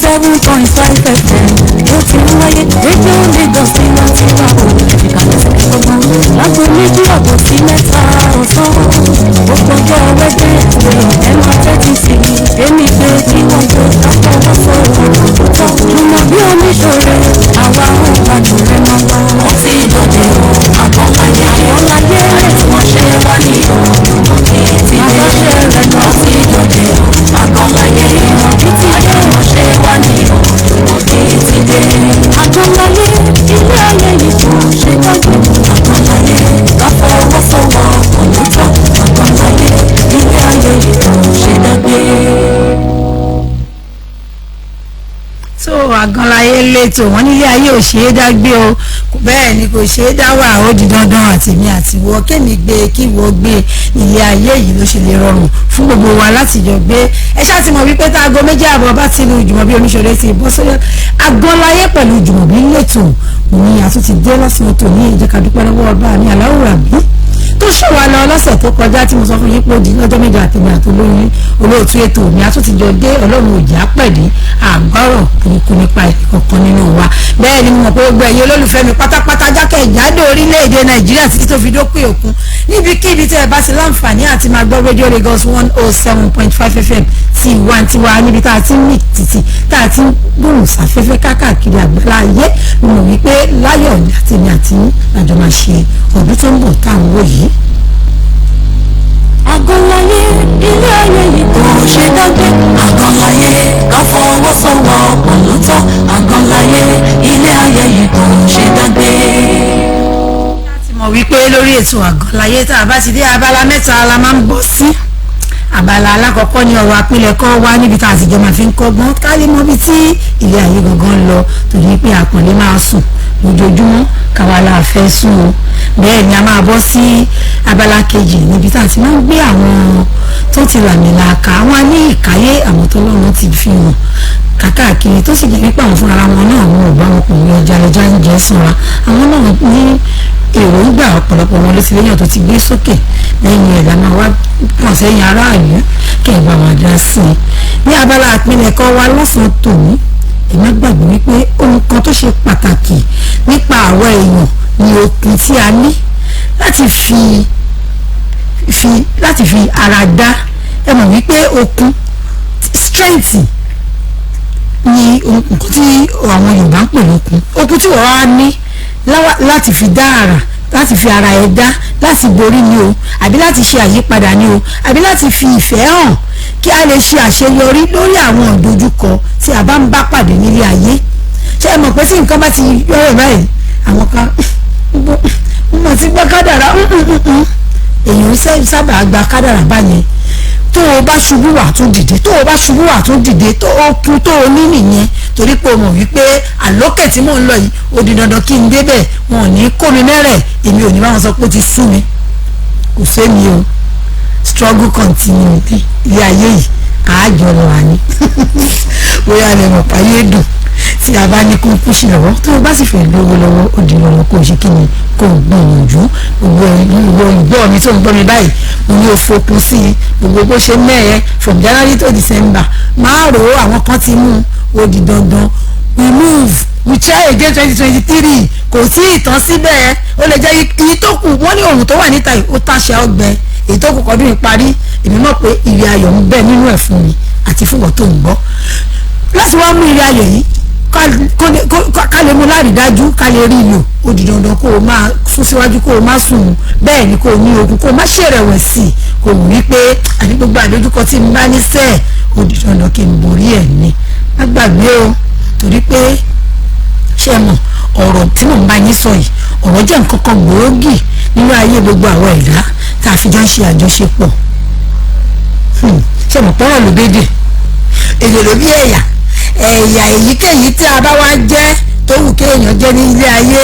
7.5 FM ló ti ń wáyé. Rédíò Lagos tiwantiwa o, ìkàlẹ̀ sí kọ́gbọ́n. Láago 2:30 sí 3 ọ̀sán. Gbogbo ọjọ́ Wednesday, ẹ máa tẹ́tí sí i. Èmi pé kí wọ́n gbé káfọwọ́sowọ́pọ̀ tó tọ́. Jùmọ̀bí oníṣòro, àwa ò gbàdúrà rẹ̀ máa lọ. Ó ti dòde o, àkànláyé àkànláyé àjùmọ̀ṣe wà ní òkè tí àbáṣe rẹ̀ lọ. Ó ti dòde o, àkànláyé ìmọ̀bí ti àjùmọ̀ṣe wà ní òkè tí dé. Àkànláyé, ilé ayé yìí kò ṣe dájú. Àkànláyé, káfọwọ́sowọ́pọ̀ ló tọ́. Àkànláyé, ilé ayé yìí kò ṣe dágbé. So àgànláyé lẹ́tọ̀ wọ́n nílé ayé ò ṣeé dá gbé o. Bẹ́ẹ̀ ni kò ṣeé dá wà, ó di dandan àtèmi àtiwọ́ kémi gbé kí wọ́n gbé. Ilé ayé yìí ló ṣe lè rọrùn fún gbogbo wa láti jọ gbé. Ẹ ṣáà ti mọ̀ wípé tá aago 2:30 bá ti lu, Jùmọ̀bí Oníṣòro ti bọ́ sórí àgànláyé pẹ̀lú Jùmọ̀bí lẹ́tọ̀ ní àtúntì dé lọ́sàn-án tòní. Ìjẹ́ka dúpẹ́ lọ́wọ́ ọba mi aláwòrán bí tó ṣe wà lọ lọ́sẹ̀ tó kọjá tí mo sọ fún yín pé ó di lọ́jọ́ mẹ́jọ, àtẹ̀mí àtolóyún olóòtú ètò mi àtúntìjọ dé. Ọlọ́run òjì àpẹ̀dé àgbọ̀rọ̀ burúkú nípa ìkọ̀kan nínú wa. Bẹ́ẹ̀ ni mo mọ̀ pé gbogbo ẹ̀yin olólùfẹ́ mi pátápátá jákèjádò orílẹ̀-èdè Nàìjíríà títí tó fi dópin òkun, níbikíbi tẹ́ ẹ bá ti láǹfààní àti máa gbọ́ rédíò Lagos 107.5 FM tiwantiwa, níbi tá a ti ń mì tìtì, tá a ti ń gbóhùn sáfẹ́fẹ́ káàkiri àgbàlá ayé, mo mọ̀ wípé láyọ̀ àtẹ̀mí àti àjọ máa ṣe ọdún tó ń bọ̀ tá à ń wò yìí. Àgọ́láyé, ilé ayé yìí kò ṣe dágbé. Àgọ́láyé, ká fọwọ́sowọ́pọ̀ ló tọ́. Àgọ́láyé, ilé ayé yìí kò ṣe dágbé. Láti mọ̀ wípé lórí ètò àgọ́láyé, tá a bá ti dé abala mẹ́ta la máa ń bọ́ sí. Abala alákọ̀ọ́kọ́ ní ọ̀rọ̀ àpilẹ̀kọ wa, níbi tá a ti jọ máa fi ń kọ́gbọ́n ká lè mọ ibi tí ilé ayé gangan ń lọ, torí pé àpọ̀nlé máa sùn lójoojúmọ́ káwa la fẹ́ sùn o. Bẹ́ẹ̀ ni a máa bọ́ sí abala kejì, níbi tá a ti máa ń gbé àwọn tó ti làmìlàaka, àwọn ní ìkáyé, àwọn tó lọ́run ti fi hàn kákàkiri, tó sì jẹ́ wípé àwọn fúnra wọn náà, wọn ò bá wọn pẹ̀lú ọjà lọ́jà ń jẹ́ sanra. Àwọn náà ní èròǹgbà, ọ̀pọ̀lọpọ̀ wọn ló ti léyàn tó ti gbé sókè. Lẹ́yìn ẹ̀ la máa wá kàn sẹ́yìn aráàlú kẹ́ ẹ̀ bá wa dá sí i ní abala àpilẹ̀kọ wa lọ́sàn-án tòní. Ẹ má gbàgbé wípé ohun kan tó ṣe pàtàkì nípa àwọn èèyàn ni okun tí a ní láti fi ara dá. Ẹ mọ̀ wípé okun, strength, ni nǹkan tí àwọn Yorùbá ń pè lókun. Okun tí wọ́n wá ní láti fi dá ara, láti fi ara ẹ̀ dá, láti borí ni o, àbí láti ṣe àyípadà ni o, àbí láti fi ìfẹ́ hàn kí a lè ṣe àṣeyọrí lórí àwọn ìdojúkọ tí a bá ń bá pàdé nílé ayé. Ṣé ẹ mọ̀ pé tí nǹkan bá ti yọ̀rọ̀ báyìí, àwọn kan mo ti gbọ́ kádàrá, èèyàn sábà gba kádàrá báyẹn. Tó o bá ṣubú, wà tún dìde. Tó o bá ṣubú, wà tún dìde. Tó o kú tó o ní nìyẹn, torí pé o mọ̀ wípé àlókè tí mò ń lọ yìí, ó di dandan kí n débẹ̀. Wọn ò ní kó mi mẹ́rẹ̀, èmi ò ní bá wọn sọ pé ó ti sú mi. Kò sẹ́mi o, struggle continue ní ilé ayé yìí, àájọ lọ wà ní. Bóyá lè mọ̀ páyé dùn tí a bá ní kó kú sí lọ́wọ́. Tó o bá sì fẹ́ lówó lọ́wọ́, ó di lọ́wọ́ kó o ṣe kí ni, kó o gbìyànjú. Gbogbo ìwọ ìgbọ́ mi tó ń gbọ́ mi báyìí, mo ní o fokun sí i. Gbogbo bó ṣe mẹ́ẹ̀ẹ́ from January to December, máa rò ó, àwọn kan ti mú un, ó di dandan. We move, we try again. 2023 kò sí ìtàn síbẹ̀. Ó lè jẹ́ èyí tó kù. Wọ́n ní òrùn tó wà níta yìí, ó tàṣẹ ọgbẹ èyí tó kù kọ́dún ìparí. Èmi mọ̀ pé ìrì ayọ̀ ń bẹ nínú ẹ̀ fún mi àti fún wọn tó ń gbọ́. Láti wá mú ìrì ayọ̀ yìí, ká lè mú lárídájú, ká lè rí lò, ó di dandan kó o máa sún síwájú, kó o má sùn. Bẹ́ẹ̀ ni kó o ní ogun, kó o má ṣèrẹ̀wẹ̀sì, kó o wí pé àní gbogbo àdójúkọ tí n bá ní sẹ́ẹ̀, ó di dandan kí n borí ẹ̀ ni. Má gbàgbé o, torí pé ṣé ẹ mọ̀, ọ̀rọ̀ tí mò ń bá yín sọ yìí, ọ̀rọ̀ jẹ́ nǹkan kan gbòógì nínú ayé gbogbo àwọn ẹ̀dá tá a fi jọ ń ṣe àjọṣepọ̀. Ṣé mọ̀ pọ́nrọ̀ ló bédè, èdè ló bí ẹ̀yà. Ẹ̀yà èyíkéyìí tí a bá wá jẹ́, tó wù kéèyàn jẹ́ ní ilé ayé,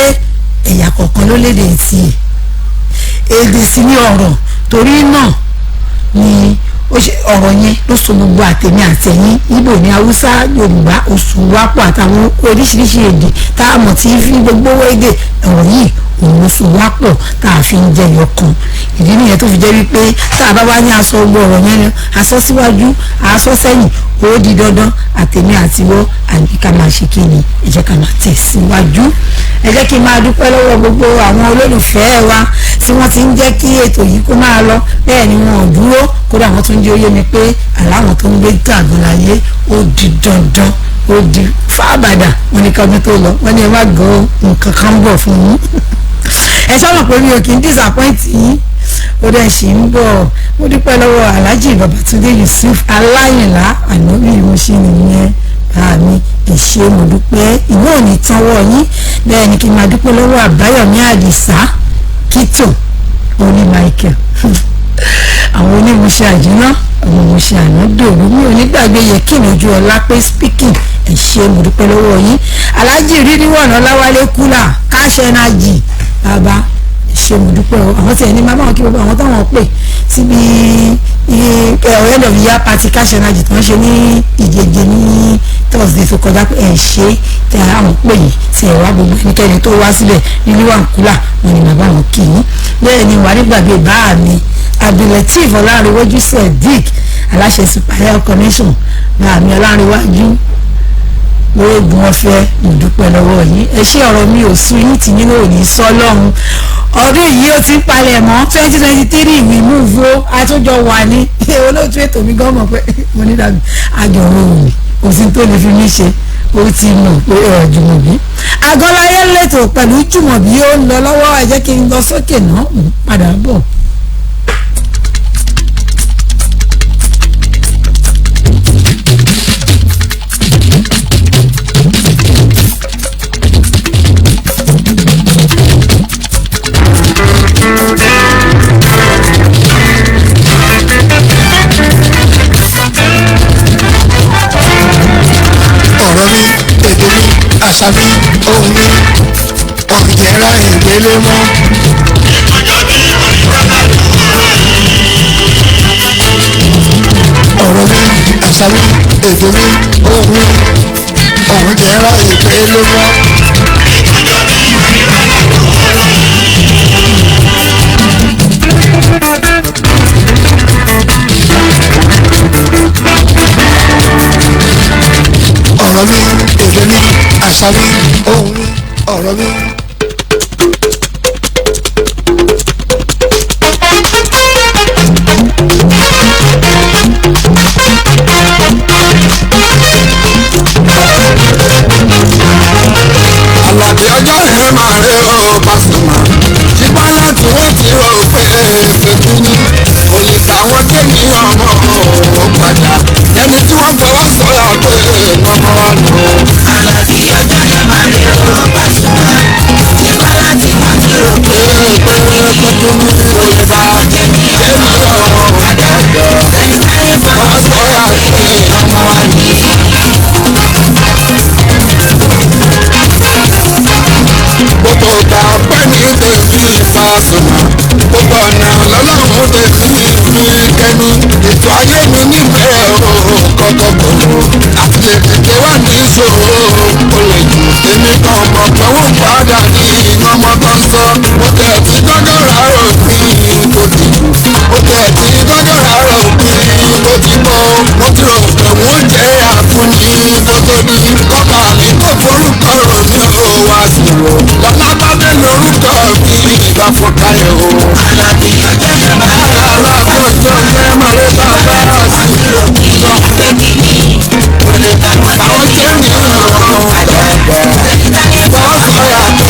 ẹ̀yà kọ̀ọ̀kan ló lédè tiẹ̀, èdè sì ní ọ̀rọ̀. Torí náà ni ó ṣe ọ̀rọ̀ yẹn ló so gbogbo àtẹ̀mí àtẹ̀yìn, Ìgbò ní, Haúsá, Yorùbá, oṣù wápò àtàwọn oríṣiríṣi èdè tá a mọ̀ tí fi gbogbo èdè ọ̀rọ̀ yìí. Òun ló so wá pọ̀ tá a fi ń jẹ́ yọkan. Ìdí nìyẹn tó fi jẹ́ wípé tá a bá wá ní aṣọ ogbó ọ̀rọ̀ yẹn ni aṣọ síwájú, aṣọ sẹ́yìn, ó di dandan àtèmi àtiwọ́ àní ká máa ṣe kí ni, ẹ jẹ́ ká máa tẹ̀síwájú. Ẹ jẹ́ kí n máa dúpẹ́ lọ́wọ́ gbogbo àwọn olólùfẹ́ wa tí wọ́n ti ń jẹ́ kí ètò yìí kó máa lọ. Bẹ́ẹ̀ ni wọn ò dúró, kódà wọ́n tún jẹ́ ó yé mi pé àláwọn tó ń gbé tàgùn láyé, ó di dandan, ó di fábàdà. Wọn ní kọ́dún tó lọ, wọ́n ní ẹ má gan, nǹkan kan ń bọ̀ fún yín. Ẹ sọ́nà pé mi ò kì í disappoint yín, ó dẹ̀ ṣì ń bọ̀. Mo dúpẹ́ lọ́wọ́ Alhaji Babatunde Yusuf Aláyìnlá Ànábì Mùsùlùmí nìyẹn, bá mi ẹ ṣé, mo dúpẹ́, ìwé ò ní tanwọ́ yín. Bẹ́ẹ̀ ni kí n máa dúpẹ́ lọ́wọ́ Àbáyọ̀mí Àdìsá Kító oní Michael, àwọn onímọ̀ṣẹ́ àjínà, àwọn onímọ̀ṣẹ́ ànádòru. Mi ò ní gbàgbé yẹ kí ní ojú ọlá pé speaking. Ẹ ṣé, mo dúpẹ́ lọ́wọ́ yín. Alhaji Ríríwọ̀nà Ọláwálé Kúlà Cash Energy, bàbá, ẹ ṣé, mo dúpẹ́ o. Àwọn tí ẹni máa bá wọn kí gbogbo àwọn táwọn pè síbi end of year party Cash Energy tí wọ́n ṣe ní Ìjẹ̀jẹ̀ ní Thursday tó kọjá pé ẹ ṣé tẹ àwọn pè yìí tí ẹ wá. Gbogbo ẹnikẹ́ni tó wá síbẹ̀ nílùú àǹkúlà, wọn ni bàbá wọn kì í. Bẹ́ẹ̀ ni wà nígbàgbé bá mi Abdulateef Ọlárẹ̀wájú Sadiq, aláṣẹ Super Health Connection. Bá mi Ọlárẹ̀wájú lóògùn ọ̀fẹ́, ìdúpẹ́ lọ́wọ́ yín, ẹ ṣé. Ọ̀rọ̀ mi ò sú yín, tìyín náà ò ní sọ lọ́hùn. Ọdún yìí ó ti ń palẹ̀ mọ́, 2023 we move o. Àtúnjọ wà ní olóòtú ètò mi gan mọ̀ pé mo ní dàbí àjọ̀rò òní, kò sí tó lè fi mí ṣe, ó ti mọ̀ pé ẹ̀ Jùmọ̀bí Àgọ́láyé lẹ́tọ̀ pẹ̀lú Jùmọ̀bí ó ń lọ lọ́wọ́. Ẹ jẹ́ kí n lọ sókè náà, mò ń padà bọ̀. Ọ̀rọ̀ mi, èdè mi, àṣà mi, ohun mi, ọ̀jẹ̀ra ìgbélé mọ́. Ọ̀rọ̀ mi, àṣà mi, èdè mi, ohun mi, ọ̀jẹ̀ra ìgbélé mọ́. Ọ̀rọ̀ mi, èdè mi, àṣà mi, ohun mi, ọ̀rọ̀ mi. Àlàbí ọjọ́ yẹn máa rí o Pasuma, ṣùgbọ́n láti wọ́n ti rò pé tuntun ni kò lè gbà wọ́n tẹ̀mí ọmọ òun padà ẹni tí wọ́n fọwọ́ sọ̀rọ̀ pé ọmọ wa nù. Àlàbí ọjọ́ yẹn máa rí o Pasuma, ṣùgbọ́n láti wọ́n ti rò pé pé tuntun ni kò lè gbà tẹ̀mí ọmọ òun padà ẹni táyé fọwọ́ wọ́n sọ̀rọ̀ pé ọmọ wa nìyí. Gbogbo ìgbà ọpẹ́ ní tèmi Pasuma, gbogbo ọ̀nà lọ́lọ́run tèmi fi kẹ́mi ètò ayé mi níbẹ̀rẹ̀ o kọ́kọ́ kòrò àti lè tètè wá ní ìṣòro ó lè jù. Èmi kan mọ̀ pé wọ́n padà ní ọmọ tó ń sọ. Mo tẹ̀ tí gọ́gọ́ rà òpin tó ti jù, mo tẹ̀ tí gọ́gọ́ rà òpin tó ti bọ́. Mo ti rò pé wọ́n jẹ́ àfúnni kó tó di kọ́ba mi tó forúkọ rò mí ó wá sí o lọ́lá bá dé lórúkọ mi ìgbà fọkàyọ̀ o. Àlàbí ọjọ́ yẹn máa rí o Alákòóso yẹn máa rí bàbá sí Pasuma, pé kí ni kò lè gbà wọ́n àwọn tẹ̀mí jẹ́ mi ọmọ ọ̀rọ̀ padà ẹni táyé fọwọ́ sọ̀rọ̀ sọ̀rọ̀ pé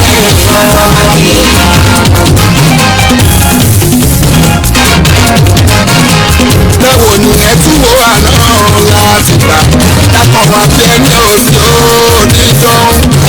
ọmọ wa nìyí. Báwo ni ẹ tún wo àná láti gbà dákọ̀ wá bí ẹni òsì oníjọ́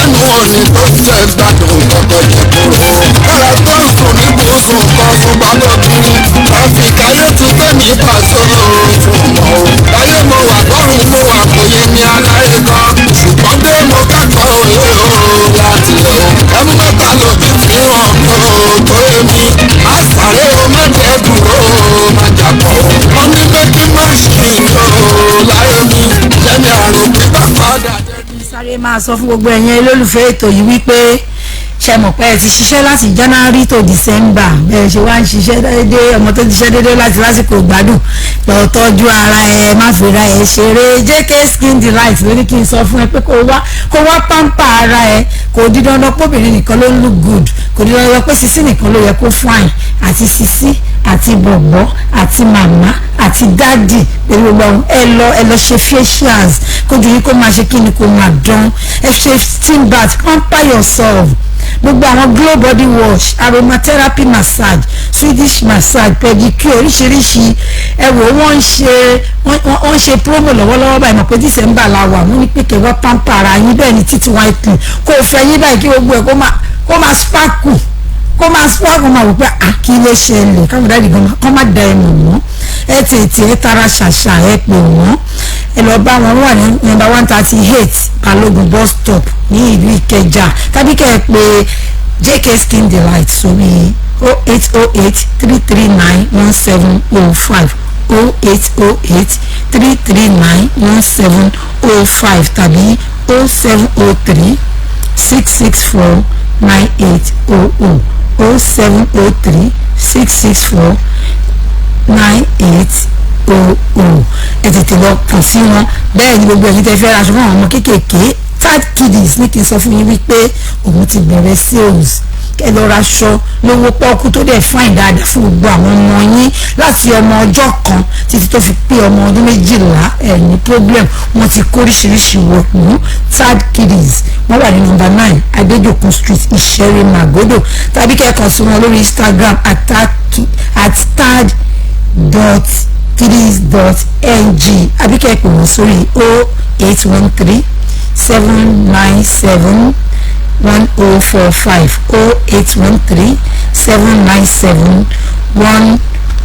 ẹnu òní tó jẹ́ gbádùn kọ́kọ́ jẹ́ kóró. Kára tó ń sùn ní bùsùn kan sùn bá lókiri. Tráfíkì ayé ti gbé mi pàṣẹ òtún mọ́ o. Láyé mo wà, lọ́rùn mo wà, kò yé mi aláyé kan. Ṣùgbọ́n dé mo kẹ́kọ̀ọ́ òye o láti lẹ̀ o. Ẹmu mẹ́ta ló fi fi hàn mí o tó yé mi. Má sáré o, má jẹ́ dúró o, má jàpọ̀ o. Wọ́n ní pé kí má ṣì o láyé mi. Jẹ́mi àrùn pípa padà jẹ́ Sáré máa sọ fún gbogbo ẹ̀yin olólùfẹ́ ètò yìí wípé Ṣe mọ̀ pé ẹ ti ṣiṣẹ́ láti January to December, bẹ́ẹ̀ ṣe wá ń ṣiṣẹ́ déédéé, ọmọ tó ti ṣiṣẹ́ déédéé láti lásìkò gbádùn, lọ tọ́jú ara ẹ, má fi ra ẹ ṣeré. JK Skin Delight ló ní kí n sọ fún ẹ pé kó wá pamper ara ẹ. Kò di dandan pé obìnrin nìkan ló ń look good, kò di dandan pé sisi nìkan ló yẹ kó fine. Àti sisi àti bọ̀bọ̀ àti màmá àti daddy, pẹ̀lú gbogbo àwọn, ẹ lọ ṣe facials, kójú yín kó máa ṣe kí ni, kó máa dán. Ẹ ṣe steam bath, pamper yourself. Gbogbo àwọn glow body wash, aromatherapy massage, Swedish massage, pedicure oríṣiríṣi. Ẹ wò, wọ́n ń ṣe promo lọ́wọ́lọ́wọ́ báyìí. Mọ̀ pé December la wà, wọ́n ní pé kẹ́ wá pamper ara yín. Bẹ́ẹ̀ ni títí whitening, kó o fẹ́ yín báyìí, kí gbogbo ẹ̀ kó máa sparkle, máa wò pé à, kí ló ṣẹlẹ̀? Káwọn daddy gan kọ́ má da ẹ mọ̀ wọ́n. Ẹ tètè, ẹ tara ṣàṣà, ẹ pè wọ́n, ẹ lọ bá wọn wà ní number 138 Balógun Bus Stop ní ìlú Ìkẹjà, tàbí kẹ́ ẹ pè JK Skin Delight sórí 08083391705, 08083391705, tàbí 07036649800, 07036649800. Ẹ tètè lọ kàn sí wọn. Bẹ́ẹ̀ ni gbogbo ẹ̀yin tẹ́ fẹ́ ra aṣọ fún àwọn ọmọ kéékèèké, Tad Kiddies ní kí n sọ fún yín wípé òun ti bẹ̀rẹ̀ sales. Ẹ lọ ra aṣọ lówó pọ́ọ́kú tó dẹ̀ fine dáadáa fún gbogbo àwọn ọmọ yín láti ọmọ ọjọ́ 1 títí tó fi pé ọmọ ọdún 12. Ẹ ní problem, wọ́n ti kó oríṣiríṣi wọ̀lú. Tad Kiddies, wọ́n wà ní number 9 Adéjòkun Street, Ìṣẹ́rí, Màgódò, tàbí kẹ́ ẹ kàn sí wọn lórí Instagram @tad.kiddies.ng, àbí kẹ́ ẹ pè wọ́n sórí 08137971045,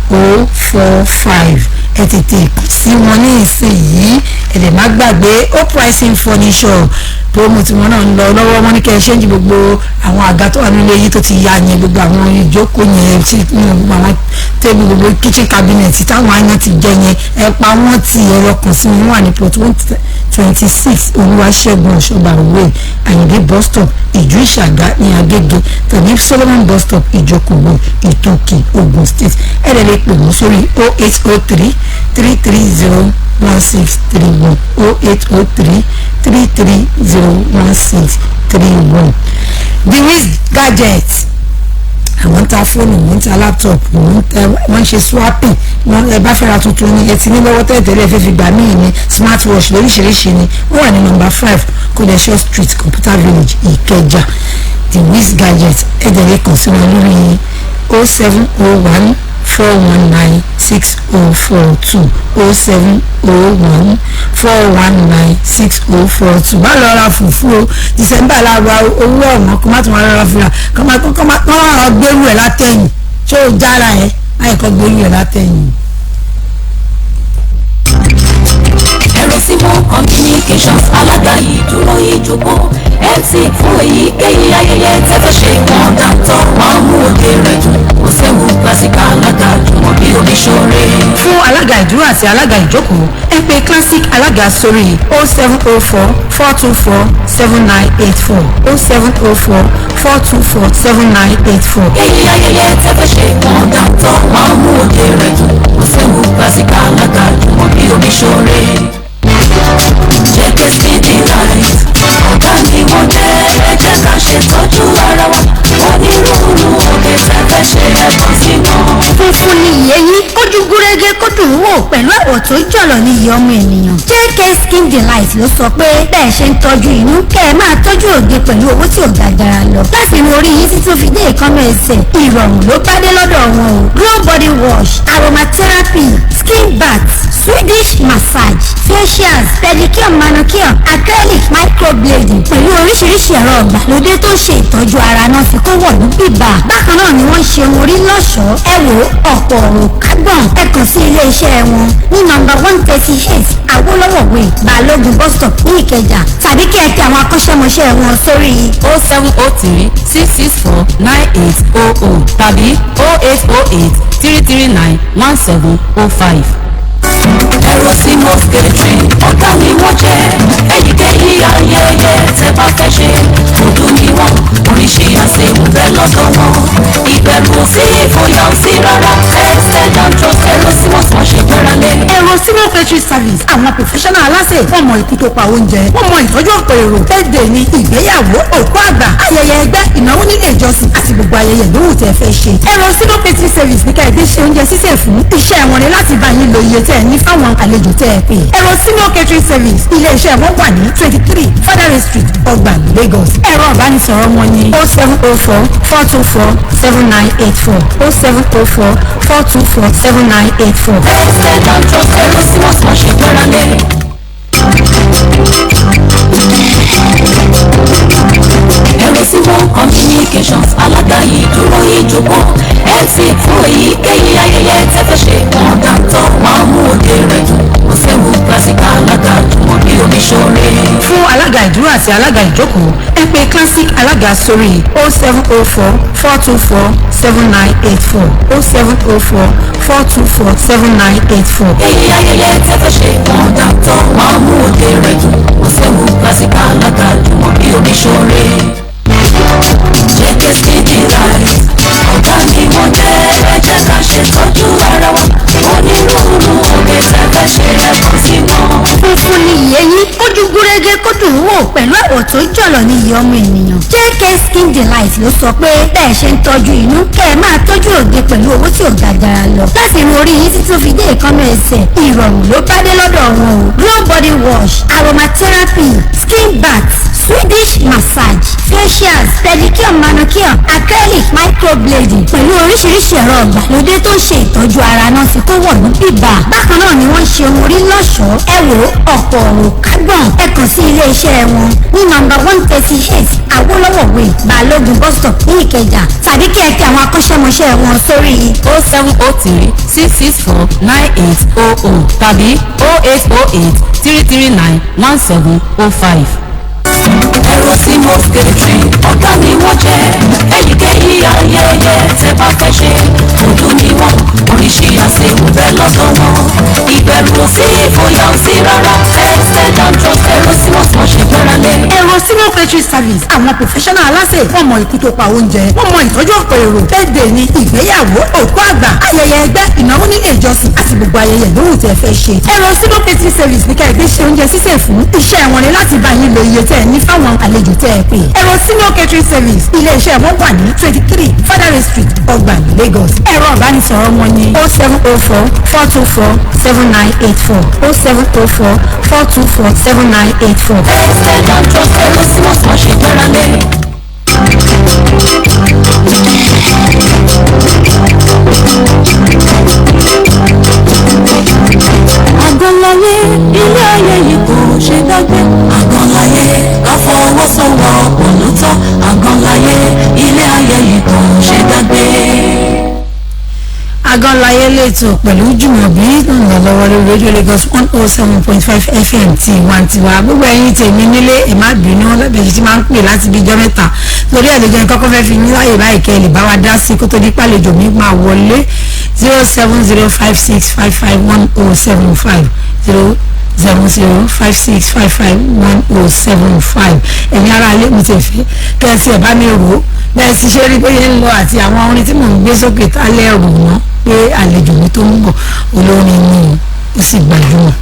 08137971045. Ẹ tètè kàn sí wọn ní ìsinyìí. Ẹ lè má gbàgbé Hope Rising Furniture, promo tí wọn náà ń lọ lọ́wọ́. Wọn ní kẹ́ ẹ change gbogbo àwọn àga tó wà nílé yìí tó ti ya yẹn, gbogbo àwọn ìjókòó yẹn tí gbogbo àwọn table, gbogbo kitchen cabinet táwọn aáyán ti jẹ yẹn, ẹ pa wọ́n tì. Ẹ lọ kàn sí wọn, wà ní plot 126 Olúwaṣẹ́gun Ọ̀ṣọ́bà Way, Àyìndé Bus Stop, Ìjú Ìṣàgá ní Agége, tàbí Solomon Bus Stop, Ìjókòó, Ìtòkì, Ogun State. Ẹ lè pè wọ́n sórí 08033301631, 08033301631. The Wiz Gadget, àwọn ń ta fóònù, wọ́n ń ta laptop, wọ́n ń ṣe swapping. Wọ́n ẹ bá fẹ́ ra tuntun ni, ẹ ti ní lọ́wọ́ tẹ́lẹ̀tẹ́lẹ̀, fẹ́ fi gbà míì ní, smartwatch lóríṣiríṣi ni. Wọ́n wà ní number 5 Kódẹ̀ṣọ́ Street, Computer Village, Ìkẹjà. The Wiz Gadget, ẹ dẹ̀ lè kàn sí wọn lórí 07014196042, 07014196042. Má lọ ra fùfú o, December la ra owó ọ̀wọ́n, kó má tún wá lọ fúnra kó má lọ gbérù ẹ̀ látẹ̀yìn. Ṣé o jára ẹ̀ láì kọ́ gbérù ẹ̀ látẹ̀yìn? Ẹ̀rọ símú Communications, alága ìdúró ìjókòó, MC fún èyíkéyìí ayẹyẹ tẹ́fẹ́ ṣe, wọ́n dáńtọ́, wọ́n mú òde rẹ̀ dùn. Kò séwu, classic alága jùmọ̀ bí oníṣòre. Fún alága ìdúró àti alága ìjókòó, ẹ pè Classic Alága sórí 07044247984, 07044247984. Èyí ayẹyẹ tẹ́fẹ́ ṣe, wọ́n dáńtọ́, wọ́n mú òde rẹ̀ dùn. Kò séwu, classic alága jùmọ̀ bí oníṣòre. JK Skin Delight, ọ̀gá ni wọ́n jẹ́. Ẹ jẹ́ ká ṣètọ́jú ara wa. Onírúurú oge tẹ́fẹ́ ṣe, ẹ̀kọ́ sí wọn. Funfun ni ìyẹ́yín, kójú gúrégé, kó dùn ún wò pẹ̀lú àwọ̀ tó jọ̀lọ̀ ní iye ọmọ ènìyàn. JK Skin Delight ló sọ pé bẹ́ẹ̀ ṣe ń tọ́jú inú, kẹ́ ẹ máa tọ́jú òde pẹ̀lú owó tí ò ga jara lọ. Láti inú orí yín títí ó fi dé èékánná ẹsẹ̀, ìrọ̀rùn ló bá dé lọ́dọ̀ wọn o. Glow body wash, aromatherapy, skin bath, Swedish massage, facials, pedicure, manicure, acrylic, microblading pẹ̀lú oríṣiríṣi ẹ̀rọ ìgbàlódé tó ń ṣe ìtọ́jú ara náà fi kó wọ̀lú bíbà. Bákan náà ni wọ́n ń ṣe orí lọ́ṣọ̀ọ́. Ẹ wò ó, ọ̀pọ̀ ọ̀rọ̀ kágbọ̀n. Ẹ kàn sí ilé iṣẹ́ wọn ní number 138 Awólọ́wọ̀ Way, Balógun Bus Stop ní Ìkẹjà, tàbí kí ẹ pe àwọn akọ́ṣẹ́mọṣẹ́ wọn sórí 07036649800 tàbí 08083391705. Ẹ̀rọ sí Mosque Catering, ọ̀gá ni wọ́n jẹ́. Èyíkéyìí ayẹyẹ tẹ́ bá fẹ́ ṣe, òdù ni wọ́n, oríṣi àsè. Catering Service, àwọn professional aláṣẹ, wọ́n mọ ikú tó pa oúnjẹ, wọ́n mọ ìtọ́jú ọ̀pọ̀ èrò, birthday ni, ìgbéyàwó, òkú àgbà, ayẹyẹ ẹgbẹ́, ìnáwó nílé ìjọsìn àti gbogbo ayẹyẹ yòówù tẹ́ fẹ́ ṣe. Ẹ̀rọ Sino Catering Service ní kẹ́ẹ̀dé ṣe oúnjẹ sísè fún. Iṣẹ́ wọn ni láti bá yín lo iye tẹ́ ẹ ní fáwọn àlejò tẹ́ ẹ pè. Ẹ̀rọ Sino Catering Service, ilé-iṣẹ́ wọn wà ní 23 Fadare Street, Ọgbà, Lagos. Ẹ̀rọ ìbánisọ̀rọ̀ wọn ni 0704 424 7984, 0704 424 7984. Tested and trusted, ẹ̀rọ sí wọ́n sàn ṣe gbára lé. Ẹ̀rọ sí wọn communications alága ìdúró ìjókòó MC fún èyíkéyìí ayẹyẹ tẹ́fẹ́ ṣe, wọ́n dáńtọ́, wọ́n mú òde rẹ̀ dùn, kò séwu, classic alága jùmọ̀ bí oníṣòre. Fún alága ìdúró àti alága ìjókòó, ẹ pè Classic alága sórí 0704 424 7984, 0704 424 7984. Èyí ayẹyẹ tẹ́fẹ́ ṣe, wọ́n dáńtọ́, wọ́n mú òde rẹ̀ dùn, kò séwu, classic alága jùmọ̀ bí oníṣòre. JK Skin Delight, ọ̀gá ni wọ́n jẹ́, ẹ jẹ́ ká ṣe tọ́jú ara wa, onírúurú oge tẹ́fẹ́ ṣe, ẹ̀kọ́ sí wọn. Funfun ni ìyẹ́yín, ojú gúrégé, kó dùn ún wò pẹ̀lú àwọ̀ tó jọ̀lọ̀ ní iye ọmọ ènìyàn. JK Skin Delight ló sọ pé bẹ́ẹ̀ ṣe ń tọ́jú inú, kẹ́ ẹ máa tọ́jú òde pẹ̀lú owó tí ò ga jara lọ. Láti irun orí yín títí tó fi dé èékánná ẹsẹ̀, ìrọ̀rùn ló bá dé lọ́dọ̀ wọn o. Glow body wash, aromatherapy, skin bath, Swedish massage, facials, pedicure, manicure, acrylic, microblading pẹ̀lú oríṣiríṣi ẹ̀rọ ìgbàlódé tó ń ṣe ìtọ́jú ara náà ti kó wọ̀ ní bíbà. Bákan náà ni wọ́n ń ṣe ohun orí lọ́ṣọ̀ọ́. Ẹ wò ó, ọ̀pọ̀ ọ̀rọ̀ kágbọ̀n. Ẹ kàn sí ilé-iṣẹ́ wọn ní nọ́mbà 138 Awolowo Way, Balógun bus stop ní Ìkẹjà, tàbí kí ẹ pe àwọn akọ́ṣẹ́mọṣẹ́ wọn sórí 0703 664 9800 tàbí 0808 339 1705. Ẹ̀rọ sí Most Catering, ọ̀gá ni wọ́n jẹ́, èyíkéyìí ayẹyẹ tẹ́ bá fẹ́ ṣe, òdù ni wọ́n, oríṣi àsèwò bẹ́ẹ̀ lọ́dọ̀ wọn. Ìbẹ̀rù ò sí, ìfòyà ò sí rárá. Tested and trusted, ẹ̀rọ sí wọ́n sàn ṣe gbára lé. Ẹ̀rọ Sino Catering Service, àwọn professional aláṣẹ, wọ́n mọ ikú tó pa oúnjẹ, wọ́n mọ ìtọ́jú ọ̀pọ̀ èrò, birthday ni, ìgbéyàwó, òkú àgbà, ayẹyẹ ẹgbẹ́, ìnáwó nílé ìjọsìn àti gbogbo ayẹyẹ yòówù tẹ́ fẹ́ ṣe. Ẹ̀rọ Sino Catering Service ní kẹ́ẹ̀dé ṣe oúnjẹ sísè fún. Iṣẹ́ wọn ni láti bá yín lo iye tẹ́ ẹ ní fáwọn àlejò tẹ́ ẹ pè. Ẹ̀rọ Sino Catering Service, ilé-iṣẹ́ wọn wà ní 23 Fadare Street, Ọgbà, Lagos. Ẹ̀rọ ìbánisọ̀rọ̀ wọn ni 0704 424 7984, 0704 424 7984. Tested and trusted, ẹ̀rọ sí wọ́n sàn ṣe gbára lé. Àgọ́láyé, ilé ayé yìí kò ṣe dágbé. Àgọ́láyé, ká fọwọ́sowọ́pọ̀ ló tọ́. Àgọ́láyé, ilé ayé yìí kò ṣe dágbé. Agọ́láyé lẹ́tọ̀ pẹ̀lú Jùmọ̀bí ńlọ́lọ́wọ́ lórí rédíò Lagos 107.5 FM tiwantiwa. Gbogbo ẹ̀yin tèmi nílé, ẹ̀ má bínú lẹ́bẹ̀ẹ́ tí máa ń pè láti bí ijọ́ mẹ́ta lórí àlejò ẹni kọ́kọ́ fẹ́ fi ní láàyè báyìí kẹ́ ẹ lè bá wa dá sí kó tó di pàlejò mi máa wọlé. 07056551075, 07056551075. Ẹ̀yin ará ilé, mi ti fẹ́ kẹ́ ẹ sì ẹ̀ bá mi rò ó bẹ́ẹ̀ sì ṣe rí bóyá ń lọ àti àwọn orin tí mò ń gbé sókè tálẹ̀ rò wọ́n pé àlejò mi tó ń bọ̀, olórin ni o, ó sì gbajúmọ̀.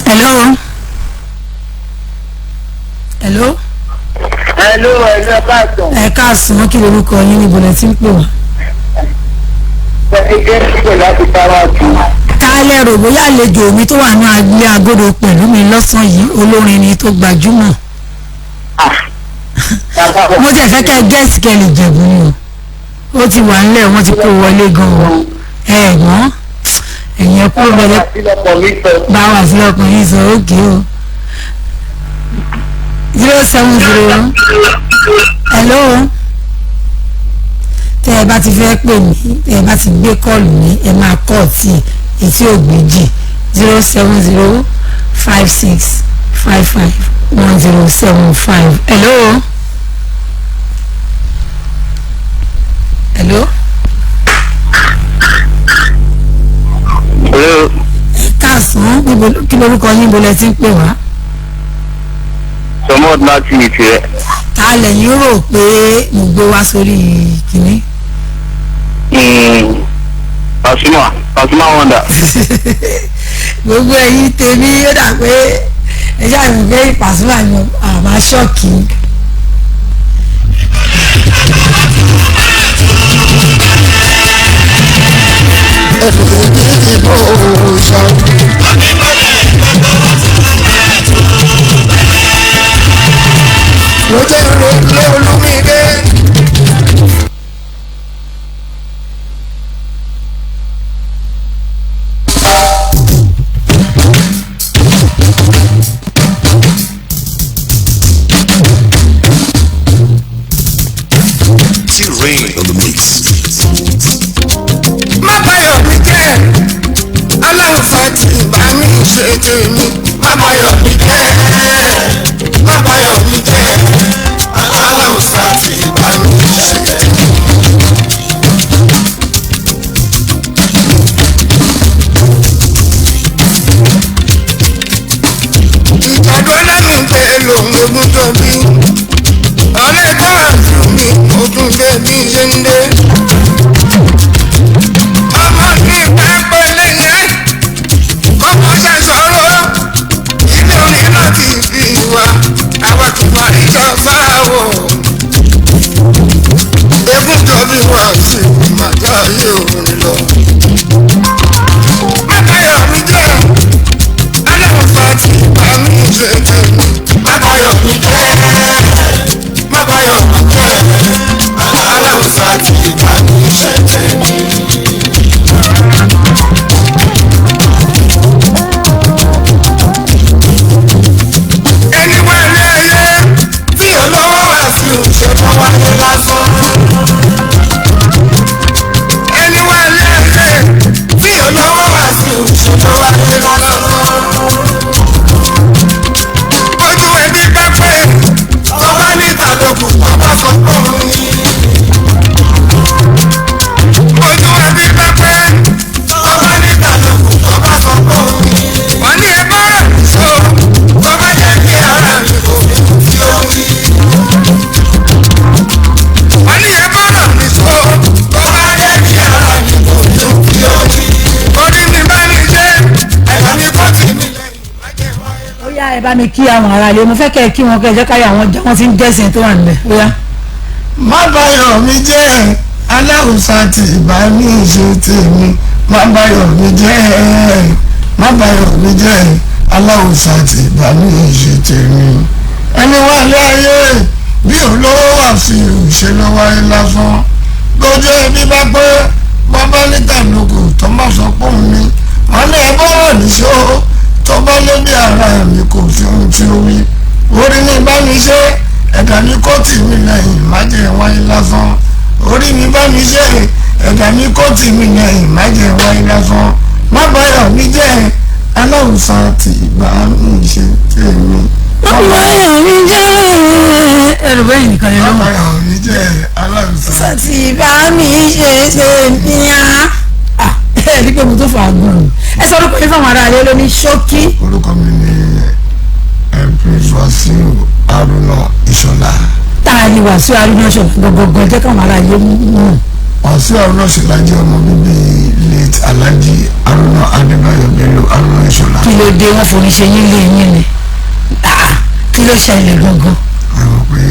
Hello. Hello. Hello, hello, káàsán. Ẹ káàsán, kí lorúkọ yín, níbo lẹ ti ń pè wá? Ẹ jẹ́ sípò láti bára jù. Kálẹ̀ rò bóyá àlejò mi tó wà ní ilé agodo pẹ̀lú mi lọ́sàn-án yìí, olórin ni tó gbajúmọ̀. Mo tiẹ̀ fẹ́ kẹ́ gẹ́ẹ̀sì kẹ́ lè jẹ̀bù ni o. Ó ti wà ńlẹ̀, wọ́n ti kó wọlé gan-an. Ẹ gbọ́n, ẹ̀yìn ẹ̀kú bẹ̀rẹ̀ bá wà sí ọkùnrin sọ òkè o. 070. Hello. Tẹ́ ẹ bá ti fẹ́ pè mí, tẹ́ ẹ bá ti gbé kọ́ọ̀lù mi, ẹ máa kọ́ ọ̀tí etí ògbéjì. 07056551075. Hello. Hello. Kí lorúkọ yín, ibo lẹ ti ń pè wá? Sọmọd láti Ìtìrẹ. Ta lẹ̀yin rò pé mo gbé wá sórí kínní? Pasuma, Pasuma Wonder. Gbogbo ẹ̀yin tèmi, ó dà pé ẹ ṣáà mọ̀ pé Pasuma ni àmà ṣọ́ọ̀kì. Ẹ̀fọ́ ní ìbò òòṣà. Ló jẹ́ lólùmídé. T-Rain on the mix. Má báyọ̀ mi jẹ́, aláǹfà tí bá mi ṣe tèmi. Má báyọ̀ mi jẹ́, má báyọ̀ mi jẹ́, aláǹfà tí bá mi ṣe tèmi. Ìjàdùn ọlọ́run pé lòun egun tó bí ọlẹ́gbọ́n àti mi, mo tún dé bí ṣe ń dé. Ọmọ ní pápá lẹ́yìn kọ́kọ́ ṣàṣọrọ̀ ilé orin láti fi wá àwa kò wá ìjọ fáwọ̀. Egun jọ bí wà sí màjá ayé òun lọ. Má báyọ̀ mi jẹ́, aláwọ̀ tí bá mi ṣe tèmi. Má báyọ̀ mi jẹ́, má báyọ̀ mi jẹ́, aláwọ̀ tí bá mi ṣe tèmi. Ẹni wá ní ayé tí olówó wá sí òṣèlú wáyé lásán. Ẹni wá ní ayé tí olówó wá sí òṣèlú wáyé lásán. Ojú ẹbí bá pẹ́ ọba níta lókun, ọba sọ pé òun ni. Ojú ẹbí bá pẹ́ ọba níta lókun, ọba sọ pé òun ni. Wọ́n ní ẹ bá rẹ̀ so tó bá jẹ́ kí ara mi kò ní tí ó wí. Wọ́n ní ẹ bá rẹ̀ mi so tó bá jẹ́ kí ara mi kò ní tí ó wí. Orí mi bá mi ṣe, ẹ̀ka mi kọ́ tì mí lẹ́yìn má jẹ́ wáyé. Ó yá, ẹ bá mi kí àwọn ará ilé. Mo fẹ́ kẹ́ ẹ kí wọn, kẹ́ ẹ jẹ́ káyọ̀ àwọn jẹ́ wọ́n ti ń gẹ̀ẹ́sì tó wà nílẹ̀. Ó yá. Má báyọ̀ mi jẹ́, aláwùsá tí bá mi ṣe tèmi. Má báyọ̀ mi jẹ́, má báyọ̀ mi jẹ́, aláwùsá tí bá mi ṣe tèmi. Ẹni wá lé ayé bí olówó wà sí òṣèlú wáyé lásán. Lójú ẹbí bá pé bàbá níta lóko, tó má sọ pé òun ni wọn ní ẹbọ wà níṣó, tó bá lé bí ara mi kò sí ohun tí ó wí. Orí mi bá mi ṣe, ẹ̀dá mi kò tì mí lẹ́yìn, má jẹ́ wáyé lásán. Orí mi bá mi ṣe, ẹ̀dá mi kò tì mí lẹ́yìn, má jẹ́ wáyé lásán. Má báyọ̀ mi jẹ́, aláwùsá ti bá mi ṣe tèmi. Má báyọ̀ mi jẹ́, ẹrù bẹ́ẹ̀ nìkan ni Má ló wà. báyọ̀ mi jẹ́, aláwùsá Tí bá mi ṣe ṣe ní á. Ẹ rí pé mo tó fà á gùn. Ẹ sọ orúkọ yín fáwọn ará ilé lóní ṣókí. Orúkọ mi ni Prince Wasiu Haruna Ìṣọ̀lá. Tá a ní Wàsíù Haruna Ìṣọ̀lá gbọ̀ngàn, jẹ́ káwọn ará ilé mú. Wasiu Haruna Ìṣọ̀lá jẹ́ ọmọ bíbí late Alhaji Haruna Adébáyọ̀ Bello Haruna Ìṣọ̀lá. Kí ló dé, wọ́n forí ṣe yín lé yín ni? Ah, kí ló ṣẹlẹ̀ gangan? Ẹ mọ̀ pé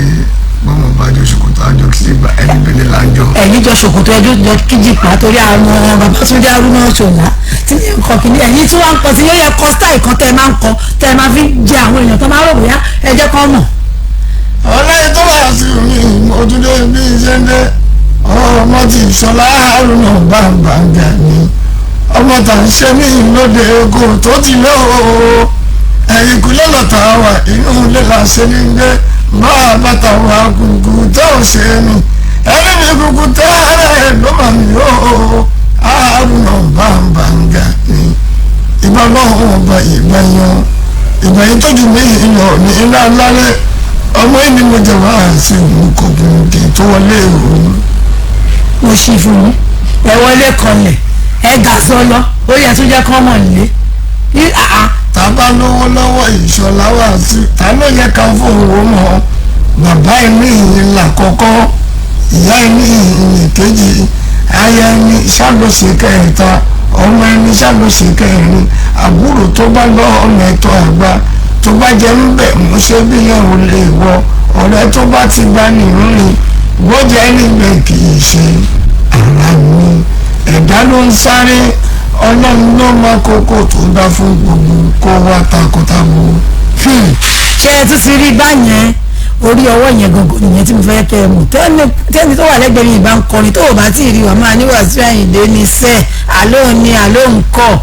bọ́mọ̀ bá jọ ṣòkòtò àjọ kí ìgbà ẹni bẹ̀rẹ̀ là ń jọ. Ẹ̀yin jọ ṣòkòtò, ẹjọ́ jọ kíjìpá, torí àwọn Babátúndé Haruna Ìṣọ̀lá tí ní nǹkan kìíní ẹ̀yin tí wọ́n ń kọ tí yóò yẹ kọ style kan tẹ́ ẹ máa ń kọ, tẹ́ ẹ máa fi jẹ àwọn èèyàn tó máa rò bóyá ẹ jẹ́ kọ́ mọ̀. Ọlọ́yin tó wà sí mi, mo tún dé bí ṣe ń dé. Ọmọ ti Ìṣọ̀lá Haruna bàbá gà ni ọmọ tà ń ṣe mí lóde kò tó ti lé o. Ẹ̀yìn kúlẹ̀ lọ́tà wà, inú ilé la ṣe ní gbé máa bàtà wà kùkù tó ò ṣe mí ẹni mi kùkù tó ara ẹ̀ ló mà mí o. Haruna bàbá gà ni ìbá lọ́hùn ọba, ìbá yan, ìbá yìí tójú mi lọ ní ilá lálẹ́. Ọmọ yìí ni mo jẹ wá sí òun kò gùn kì í tó wọlé òun. Mo ṣí fún yín, ẹ wọlé kanlẹ̀, ẹ gà sọlọ, ó yẹ tó jẹ́ kọ́ mọ̀ nílé. bá lówó lọ́wọ́ Ìṣọ̀lá Wàsíù ta ló yẹ ká fòwò mọ́ bàbá ẹni ìyìn làkọ́kọ́ ìyá ẹni ìyìn kejì aya ẹni ṣàlóṣe kẹta ọmọ ẹni ṣàlóṣe kẹrin àbúrò tó bá lọ ọmọ ẹ̀tọ́ àgbà tó bá jẹ ń bẹ̀ mú ṣe bí yẹn ò lè wọ ọ̀rẹ́ tó bá ti bá nìrìn bójá níbẹ̀ kì í ṣe ara mi ẹ̀dá ló ń sáré ọlọ́run ló mọ kókó tó dá fún gbogbo kó wá takọtabo. Ṣé ẹ tún ti rí báyẹn? Orí ọwọ́ yẹn gangan nìyẹn tí mo fẹ́ kẹ́ ẹ mọ̀. Tẹ́ni tó wà lẹ́gbẹ̀ẹ́ mi ìbá ń kọrin tó o bá tí ì rí wa máa ní Wàsíù Àyìndé ní sẹ́ àlóhùn ni àlóhùn kọ́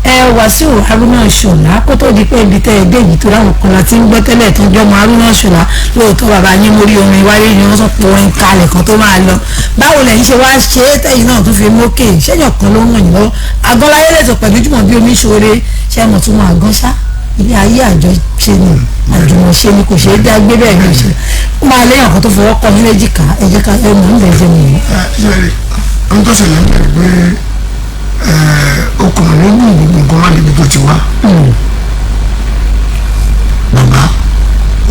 ẹ. Wàsíù Haruna Ìṣọ̀lá, kó tó di pé ibi tẹ́ ẹ dé yìí tó láwọn kan láti ń gbọ́ tẹ́lẹ̀ tó ń jọmọ Haruna Ìṣọ̀lá, lóòótọ́ bàbá yín mórí orin wáyé ni wọ́n sọ pé orin kalẹ̀ kan tó máa lọ. Báwo lẹ́yìn ṣe wá ṣe é tẹ́yìn náà tún fi mókè? Ṣẹ́yìn kan ló ń ràn yín lọ́wọ́? Àgọ́láyé lẹ́tọ̀ pẹ̀lú Jùmọ̀ bí omi ṣoore. Ṣé mọ̀ tún mọ̀ àgọ́ ṣá? Ilé ayé àjọ ṣe ni, àjùmọ̀ṣe ni, kò ṣeé dá gbé. Bẹ́ẹ̀ ni ò ṣe ó máa léyàn kan tó fọwọ́ kọ́ ní léjìká. Ẹ jẹ́ ká ẹ mọ̀ ń bẹ̀ jẹ́ mi. Ẹ ṣe rí ohun tó ṣẹlẹ̀ ń bẹ̀rẹ̀ pé ọkùnrin ní gbogbo nǹkan wá níbi tó ti wá. Bàbá,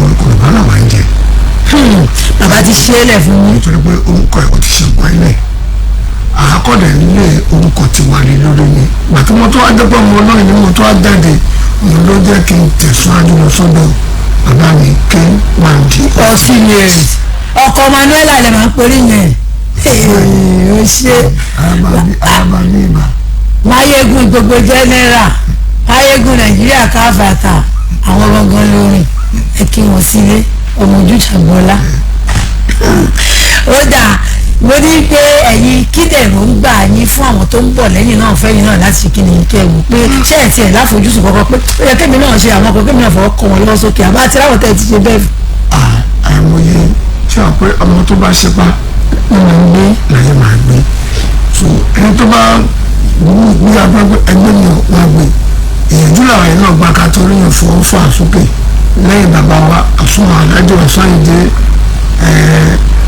orúkọ bàbá làwọn ń jẹ. Bàbá ti ṣe é lẹ̀ fún yín. Nítorí pé orúkọ ẹ̀, ó ti ṣe nǹkan ilẹ̀ àákọ́dẹ̀ nílé orúkọ ti wà ní lórí ni. Gbà tí mo tó wá dé pé ọmọ olórin ni mo tó wá jáde, òun ló jẹ́ kí n tẹ̀síwájú lọ sọ́dọ̀ bàbá mi K1De. Ọtí ni ọkọ Manuela lè máa ń porí yẹn. Ó ṣe. Arábà ní ìgbà. Máyégún gbogbo general, máyégún Nàìjíríà káfàtà, àwọn gangan lórin. Ẹ kí wọn sílé ọmọ ojú ṣàgbọ́lá. Ó dà, mo ní pé ẹ̀yin kídẹ̀ ló ń gbà yín fún àwọn tó ń bọ̀ lẹ́yìn náà fẹ́yìn náà láti ṣe kí ni kẹ́ ẹ wò pé ṣé ẹ̀ tiẹ̀ láfojúsùn kọ́kọ́ pé ó yẹ kémi náà ṣe àwọn kan, kémi náà fọwọ́ kọ́ wọn lọ́wọ́ sókè, àbá àti láwọn tẹ́ ẹ ti ṣe bẹ́ẹ̀? Àìmọye. Ṣé wàá pé ọmọ tó bá ṣe pa ni mò ń gbé. Láyé máa gbé. So ẹni tó bá ní abẹ́gbẹ́ ẹgbẹ́ mi ò wá gbé ìyànjú làwọn yẹn náà gba ká torí yẹn fọwọ́ fà sókè lẹ́yìn bàbá wa àsùnwọ̀n alájọ àsọ̀yìndé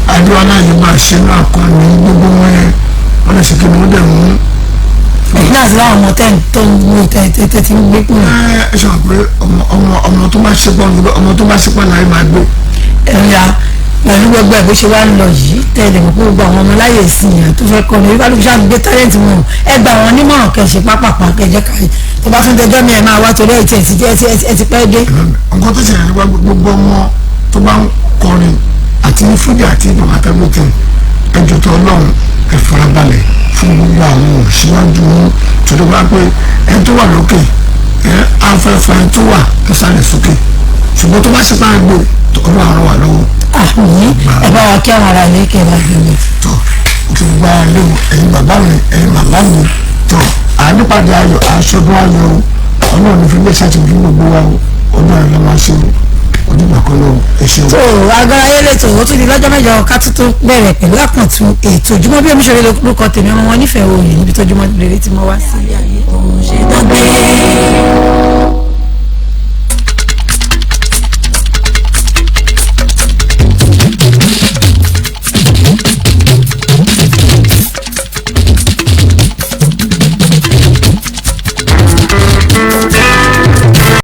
adéwálá yìí máa ṣe náà kan ní gbogbo wọn yẹn, wọ́n lè ṣe kí ni wọ́n dẹ̀ mú. Ẹ̀yin náà ti láwọn ọmọ tẹ́ ń tó ń gbé tẹ́ tẹ́ ti ń gbé kúrò. Ẹ ṣe wà pé ọmọ tó bá ṣe pọ̀, ọmọ tó bá ṣe pọ̀ láyé máa gbé. Ẹ̀yà pẹ̀lú gbogbo ẹ̀ bó ṣe wá ń lọ yìí, tẹ́lẹ̀ mọ̀ pé gbogbo àwọn ọmọ láyè ìsìn yẹn tó fẹ́ kọ́ ni oníkálukú ṣáà gbé tálẹ́ǹtì wọn. Ẹ gba àwọn onímọ̀ràn, kẹ́ ṣe pápápá, kẹ́ jẹ́ káyì tó bá tún dẹjọ́ mi ẹ̀ máa wá torí ẹ̀ tí ẹ̀ ti pẹ́ dé. Nǹkan tó ṣẹlẹ̀ nípa gbogbo ọmọ tó bá ń kọrin àti ní fújì àti bàbá tẹ́lẹ̀tẹ̀, ẹjọ́ tó ọlọ́run, ẹ farabalẹ̀ fún gbogbo àwọn òṣìwájú yín, torí wá pé ẹni tó wà lókè ẹ á fẹ́ fa ẹni tó wà nísàlẹ̀ sókè, ṣùgbọ́n tó bá ṣe bá gbé, ọlọ́run á ràn wá lọ́wọ́. Àmì. Ẹ bá wa kí àwọn ará ilé kẹ́ ẹ bá gbé mi. Tọ́ kí n gba léwu ẹ̀yin bàbá mi, ẹ̀yin màmá mi, tọ́ ànípàdé ayọ̀, aṣọ́dún ayọ̀ o. Ọlọ́run ní fi lè ṣàtìlẹ́yìn gbogbo wa o. Ọdún ayọ̀ la máa ṣe o. Onígbà kan lọ, ẹ ṣeun. Tó agbára ayé lẹ́tọ̀, ó tún di lọ́jọ́ mẹ́jọ ká tún tó bẹ̀rẹ̀ pẹ̀lú àkàntún ètò Ojúmọ́ bí Omiṣore. Lórúkọ tèmi, ọmọ wọn nífẹ̀ẹ́ òòyìn níbi tójúmọ́ rere tí mo wá sí. Ṣe dágbé.